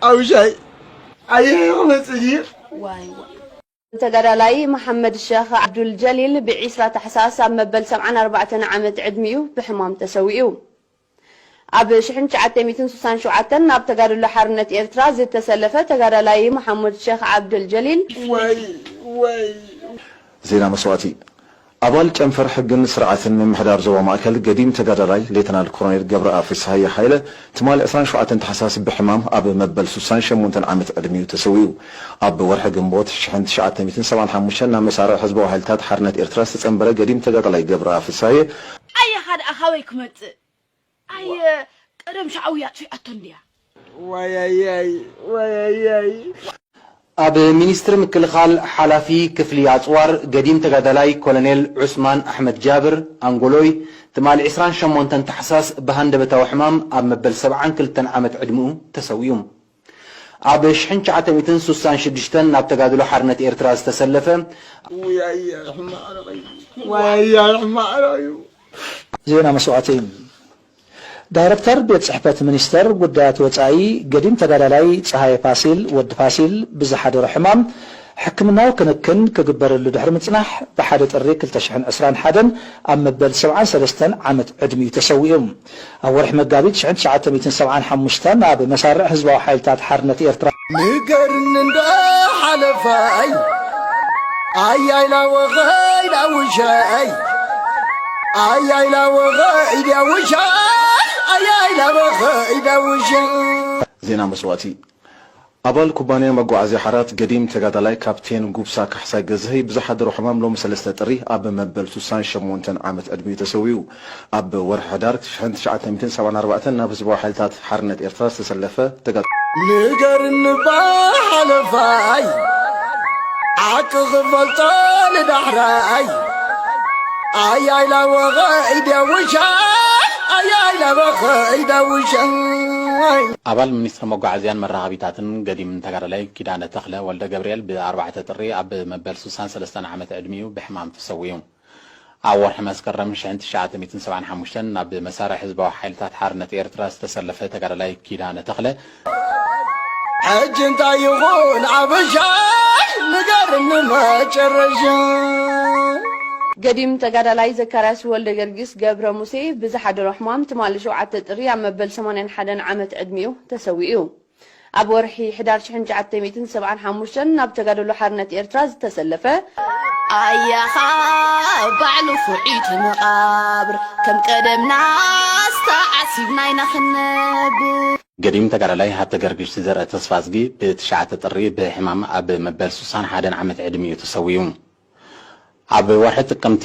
ኣብሻይ ኣየኸመፅእ ድዩ? ዋይ ዋይ። ተጋዳላይ መሓመድ ሸኽ ዓብዱል ጀሊል ብ ዒስራ ታሕሳስ ኣብ መበል ሰብዓን ኣርባዕተን ዓመት ዕድሚኡ ብሕማም ተሰዊኡ። ኣብ ሽሕን ትሽዓተ ሚእትን ስሳን ሸውዓተን ናብ ተጋድሎ ሓርነት ኤርትራ ዝተሰለፈ ተጋዳላይ መሓመድ ሸኽ ዓብዱል ጀሊል፣ ወይ ወይ ዜና መስዋእቲ። ኣባል ጨንፈር ሕግን ስርዓትን ምምሕዳር ዞባ ማእከል ገዲም ተጋዳላይ ሌተናል ኮሎኔል ገብረኣብ ፍስሃየ ሃይለ ትማሊ ዕስራን ሸውዓተን ታሕሳስ ብሕማም ኣብ መበል ስሳን ሸሞንተን ዓመት ዕድሚኡ ተሰዊኡ። ኣብ ወርሒ ግንቦት ሽሕን ትሽዓተ ሚእትን ሰብዓን ሓሙሽተን ናብ መሳርዕ ህዝባዊ ሓይልታት ሓርነት ኤርትራ ዝተጸንበረ ገዲም ተጋዳላይ ገብረኣብ ፍስሃየ ኣየኻ ደኣ ካበይ ክመጽእ? ኣየ ቀደም ሻዕውያ ኣጥፊኣቶ እንድያ። ዋያያይ ዋያያይ ኣብ ሚኒስትሪ ምክልኻል ሓላፊ ክፍሊ ኣጽዋር ገዲም ተጋዳላይ ኮሎኔል ዑስማን ኣሕመድ ጃብር ኣንጎሎይ ትማሊ ዕስራን ሸሞንተን ታሕሳስ ብሃንደበታዊ ሕማም ኣብ መበል ሰብዓን ክልተን ዓመት ዕድሚኡ ተሰዊኡ። ኣብ ሽሕን ትሽዓተ ሚእትን ስሳን ሽዱሽተን ናብ ተጋድሎ ሓርነት ኤርትራ ዝተሰለፈ ዋያያይ ሕማቕ ረቐዩ ዋያያይ ሕማቕ ረቐዩ ዜና መስዋእቲ። ዳይረክተር ቤት ጽሕፈት ሚኒስተር ጉዳያት ወጻኢ ገዲም ተጋዳላይ ጸሃየ ፋሲል፣ ወዲ ፋሲል፣ ብዝሓደሮ ሕማም ሕክምናዊ ክንክን ክግበረሉ ድሕሪ ምጽናሕ፣ ብሓደ ጥሪ ክልተ ሽሕን ዕስራን ሓደን ኣብ መበል ሰብዓን ሰለስተን ዓመት ዕድሚኡ ተሰዊኡ። ኣብ ወርሒ መጋቢት ሽሕን ትሽዓተ ሚእትን ሰብዓን ሓሙሽተን ኣብ መሳርዕ ህዝባዊ ሓይልታት ሓርነት ኤርትራ፣ ንገርኒ እንዶ ሓለፋይ ኣያይላ ወኸይ ዳውሻይ ኣያይላ ወኸይ ዳውሻይ ኣያይላ ወኸይ ዳውሻይ ዜና መስዋእቲ። ኣባል ኩባንያ መጓዓዝያ ሓራት ገዲም ተጋዳላይ ካፕቴን ጉብሳ ካሕሳይ ገዝሀይ ብዝሓደሮ ሕማም ሎሚ ሰለስተ ጥሪ ኣብ መበል ስሳን ሸሞንተን ዓመት ዕድሚኡ ተሰዊኡ። ኣብ ወርሒ ሕዳር ሽሕን ትሽዓተ ሚእትን ሰብዓን ኣርባዕተን ናብ ህዝባዊ ሓይልታት ሓርነት ኤርትራ ዝተሰለፈ ተጋዳላይ ንገርኒ እባ ሓለፋይ ሓቂ ክፈልጦ ንዳሕራይ ኣያይላ ወኸይ ዳውሻይ ኣያይላ ወኸይ ዳውሻይ ኣባል ሚኒስትሪ መጓዓዝያን መራኸቢታትን ገዲም ተጋዳላይ ኪዳነ ተኽለ ወልደ ገብርኤል ብ ኣርባዕተ ጥሪ ኣብ መበል ስሳን ሰለስተን ዓመት ዕድሚኡ ብሕማም ተሰዊኡ። ኣብ ወርሒ መስከረም ሽሕን ትሽዓተ ሚእትን ሰብዓን ሓሙሽተን ናብ መሳርዕ ህዝባዊ ሓይልታት ሓርነት ኤርትራ ዝተሰለፈ ተጋዳላይ ኪዳነ ተኽለ፣ ሕጂ እንታይ ይኹን ዓበሻይ ንገርኒ መጨረሻ ገዲም ተጋዳላይ ዘካርያስ ወልደገርጊስ ገብረ ሙሴ ብዝሓደሮ ሕማም ትማሊ ሸውዓተ ጥሪ ኣብ መበል ሰማንያን ሓደን ዓመት ዕድሚኡ ተሰዊኡ። ኣብ ወርሒ ሕዳር ሽሕን ትሽዓተ ሚእትን ሰብዓን ሓሙሽተን ናብ ተጋድሎ ሓርነት ኤርትራ ዝተሰለፈ ኣያኻ ባዕሉ ኩዒቱ መቓብር ከም ቀደምና ኣስተዓሲብና ኢና ክንነብር። ገዲም ተጋዳላይ ሃብተ ገርግሽ ዘርአ ተስፋዝጊ ብትሽዓተ ጥሪ ብሕማም ኣብ መበል ስሳን ሓደን ዓመት ዕድሚኡ ተሰዊኡ። ኣብ ወርሒ ጥቅምቲ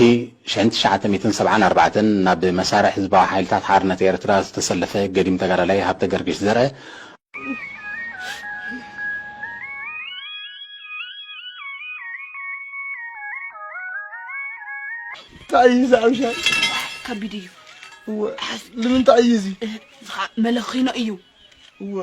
ሽሕን ትሽዓተ ሚእትን ሰብዓን ኣርባዕተን ናብ መሳርዕ ህዝባዊ ሓይልታት ሓርነት ኤርትራ ዝተሰለፈ ገዲም ተጋዳላይ ሃብተ ገርግሽ ዘርአ እንታይ እዩ ዝዓብሻ ከቢድ እዩ። እወ ንምንታይ እዩ እዚ እዚ ኸዓ መለኺኖ እዩ። እወ